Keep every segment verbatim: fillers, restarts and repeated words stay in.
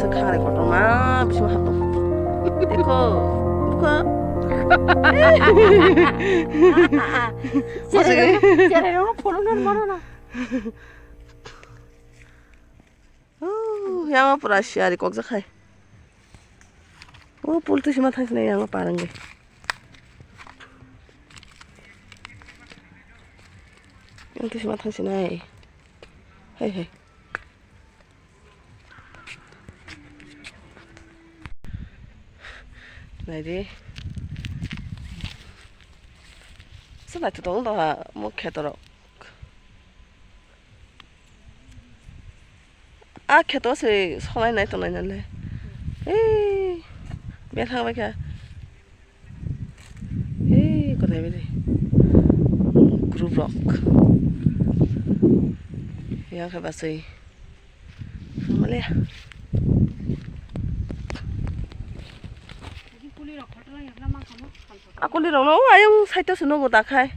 Khangrai kotorma bisingo haptong. Dekho, bukha. Cherai rok, cherai rok, phone nang mano na. Oh, yang pura siari kok jakhai. Oh, pul tu sima thang sini yang parang ge. Yang tu sima thang sini. Hei, hei. Naidi. Sana tu tong doha mo khetorok. A kheto se solai nai tongnai nale. Ei, bethang bai kha. Ei, kotai beri. Group rok. Yang khe basui. Male. Akuli rok no ayang side o se nogo dakhai.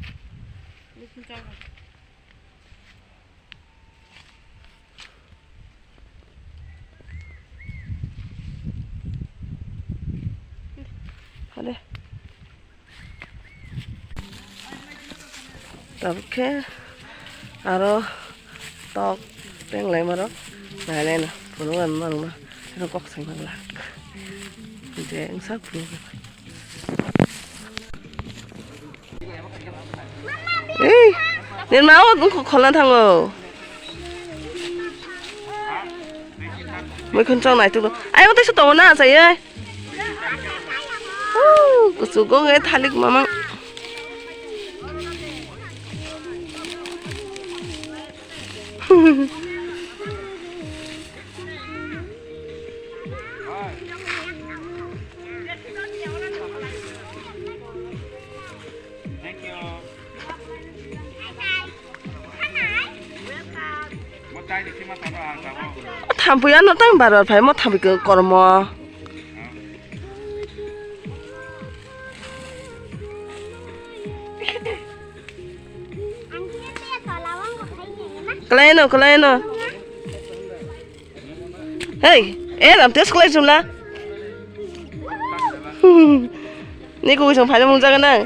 Hade. Tabuk khe aro tok tenglai marok nailai no phunuk ani manuma kok sai manglak je wngsa phunuk. Ei, nirma o bukhu kholna thango. Muikhun chong nai tukgo. Ai, o teisa tongo na, achai, ai. Huu, kuchuk gong, ai, thalik mamang. Thampui ano tang bar bar phai mo thampui kormo. Kalaino, kalaino. Hei, eh, ram test khlai chumla. Ni kuwi song phaina mung jaga nang.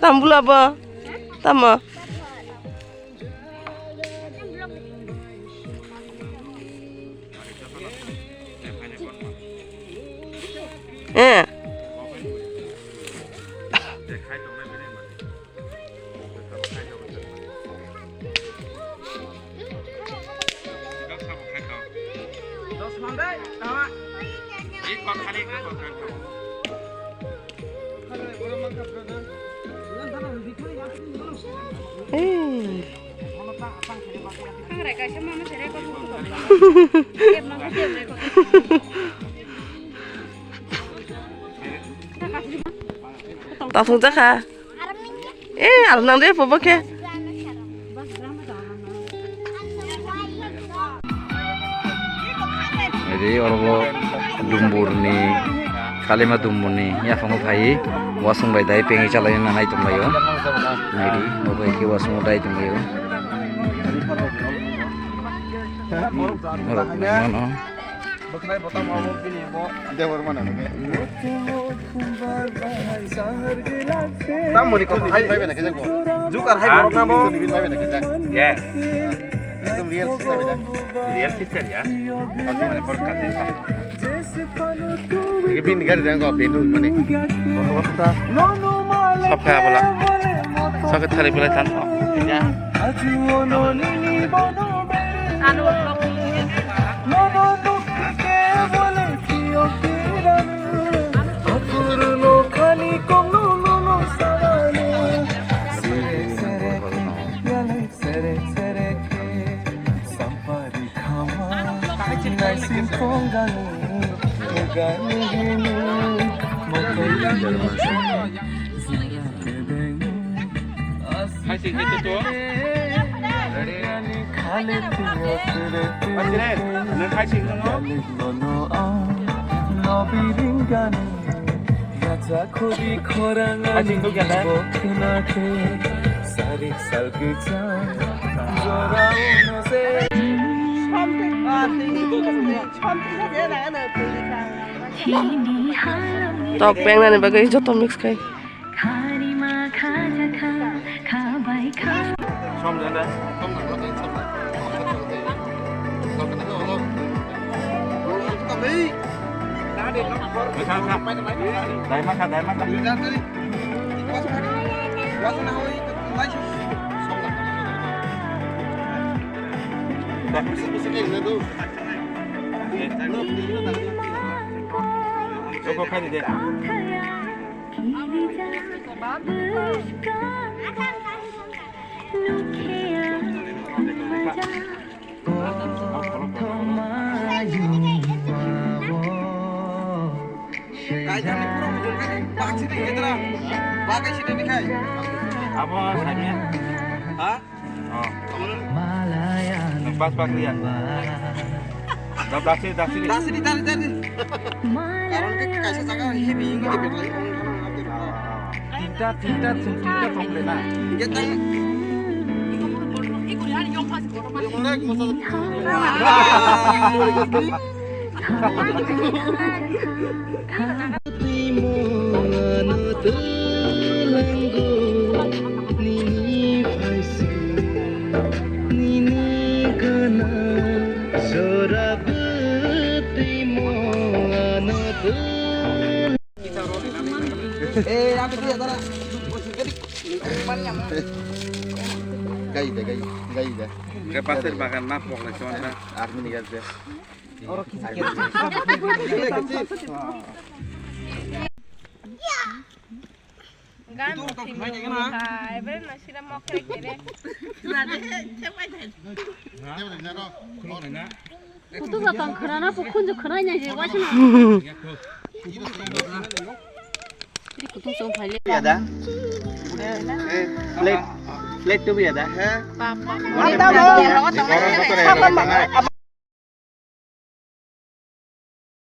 Tam bula bo. Tamo. Eh. Hey. Tathung jakha. Eh, aram nang de pobo khe. Ri oro bo Dumbur ni, Kalima Dumbur ni yaphango phai wasung bai dai pengwi chalai na nai tonglaio. Naidi, bo bai khe wasung dai tonglaio. Borok nai mano. Bwkhnai bo tamo abo bini bo. Debor mana nungkhe. Tamoni kok hai bai bai na khe bo. Jukar hai borok namo. Yes. Ekdom real sister bai da. Real sister ya. Bini gari dan ko bini mani. Sabkha abola. Sabkha thali belai than. Ya. Hai, sing itu tuh. Pasire, nwng hai sing nungo? Hai sing tu kya dai? Tok pengnani bagwi joto mix khai. Som janda. Kha, kha. Dai ma kha, dai ma kha. Joko khai di de. Abo sanya. Ha? Oh. Lepas bak liya. Dah, dah sini, dah sini. Dah sini, dah sini, dah sini. Karon ke kaisa jaga heavy ini ke betlai. Tinta, tinta, tinta, tinta, tinta. Iya, tang. Yang mana? Masa. Gai de, gai, gai de. Ke pasir bagan na pok le chon na. Army ni gas de. Gan bo thik khai, ebe na sira mok kere kere. Kutung ba tong khwrana, bo khunju khwrana je, waisano. Kutung song phai le. Ya da. Plate, plate tu ya da. Papa.